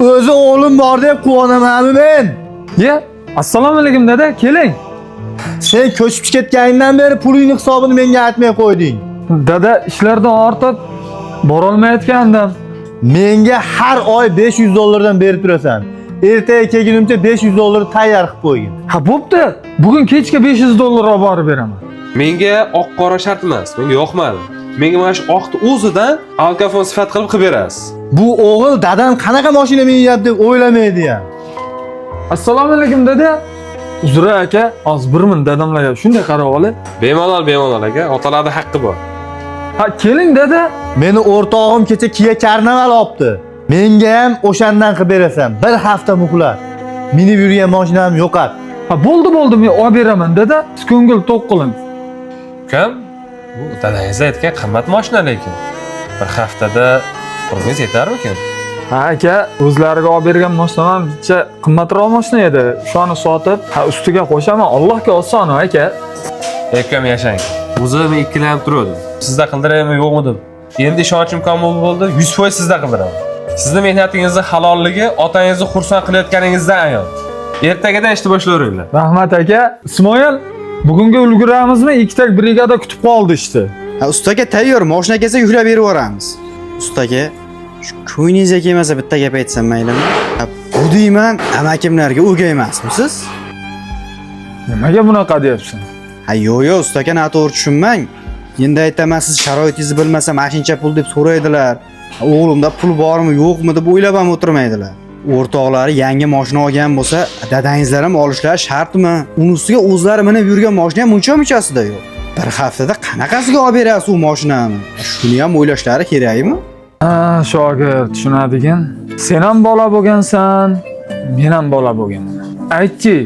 O'zi o'g'lim bor deb quvonamanmi men? Ye, assalomu alaykum dada, keling. Sen ko'chib ketganingdan beri pulingni hisobini menga aytmay qo'yding. Dada, ishlardan ortib borolmayotgandim. Menga har oy 500 dollardan berib turasan. Ertaga kelgunimcha 500 dollar tayyor qilib qo'ygin. Ha, bo'pti. Bugun kechga 500 dollar olib borib beraman. Menga oq qora shart emas, menga yoqmadi. Menga mana shu oqni o'zidan alkafon sifat qilib qilib berasiz. Bu o'g'il dadam qanaqa mashina minyapti deb o'ylamaydi ham. Assalomu alaykum dada. Uzr aka, hozir bir min dadamlarga shunday qarab olay. Bemalol, bemalol aka, otalarning haqqi bor. Ha, keling dada. Meni o'rtog'im kecha Kia Carnival olibdi. Menga ham o'shandan qilib berasan. Bir hafta muhlat. Minib yurgan mashinam yo'qat. Ha, bo'ldi, bo'ldi, men olib beraman dada. Siz ko'ngil to'q qiling. Ukam, bu dadangiz aytgan qimmat mashina lekin. Bir haftada qurbingiz yetarmikin? Ha aka, o'zlariga olib bergan mashinam ham bitta qimmatroq mashina edi. O'shani sotib, ha ustiga qo'shaman. Allohga oson aka. Ukam yashang. O'zi men ikkilanib turdim. Sizda qildiraymi yo'qmi deb. Endi ishonchim komil bo'ldi, 100% sizda qildiraman. Sizni mehnatingizni halolligi otangizni xursand qilayotganingizdan ayon. Ertagadan ishni boshlayveringlar. Rahmat aka. Ismoil, bugunga ulguramizmi? Ikkita brigada kutib qoldi ishni. Ha, ustaga tayyor, mashina kelsa yuklab berib yuboramiz. Ustaga shu ko'nglingizga kelmasa bitta gap aytsam maylimi? Ha, bu deyman, amakimlarga o'gay emasmisiz? Nimaga bunaqa deyapsan? Ha, yo'q, yo'q, ustaga noto'g'ri tushunmang. Endi aytaman, siz sharoitingizni bilmasa mashincha pul deb so'raydilar. Ha, o'g'limda pul bormi, yo'qmi deb o'ylab ham o'tirmaydilar. O'rtoqlari yangi mashina olgan bo'lsa, dadangizlar ham olishlari shartmi? Uni ustiga o'zlari minib yurgan mashina ham muncha munchasida yo'q. Bir haftada qanaqasiga olib berasiz u mashinani? Shuni ham o'ylashlari kerakmi? Ha, shogird, tushunadigan. Sen ham bola bo'lgansan, men ham bola bo'lganman. Aytchi,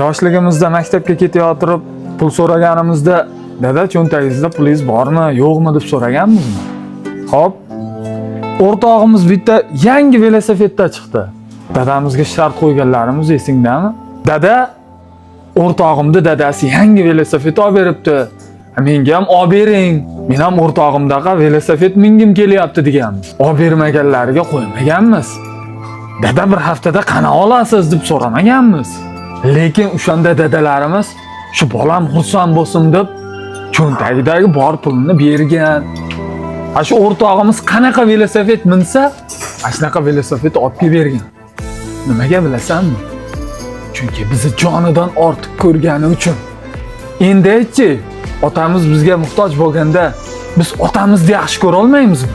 yoshligimizda maktabga ketayotirib pul so'raganimizda, dada cho'ntagingizda pulingiz bormi, yo'qmi deb so'raganmizmi? Xo'p. O'rtog'imiz bitta yangi velosipedda chiqdi. Dadamizga shart qo'yganlarimiz esingdami? Dada, o'rtog'imni dadasi yangi velosiped olib beribdi. Menga ham olib bering. Men ham o'rtog'imdaqa velosiped mingim kelyapti deganmiz. Olib bermaganlariga qo'ymaganmiz. Dada bir haftada qana olasiz deb so'ramaganmiz. Lekin o'shanda dadalarimiz shu bolam xursand bo'lsin deb cho'ntagidagi bor pulini bergan. Ha shu o'rtog'imiz qanaqa velosiped minsa, ana shunaqa velosiped olib kelib bergan. Nimaga bilasanmi? Chunki bizni jonidan ortiq ko'rgani uchun. Endi aytchi, otamiz bizga muhtoj bo'lganda biz otamizni yaxshi ko'ra olmaymizmi?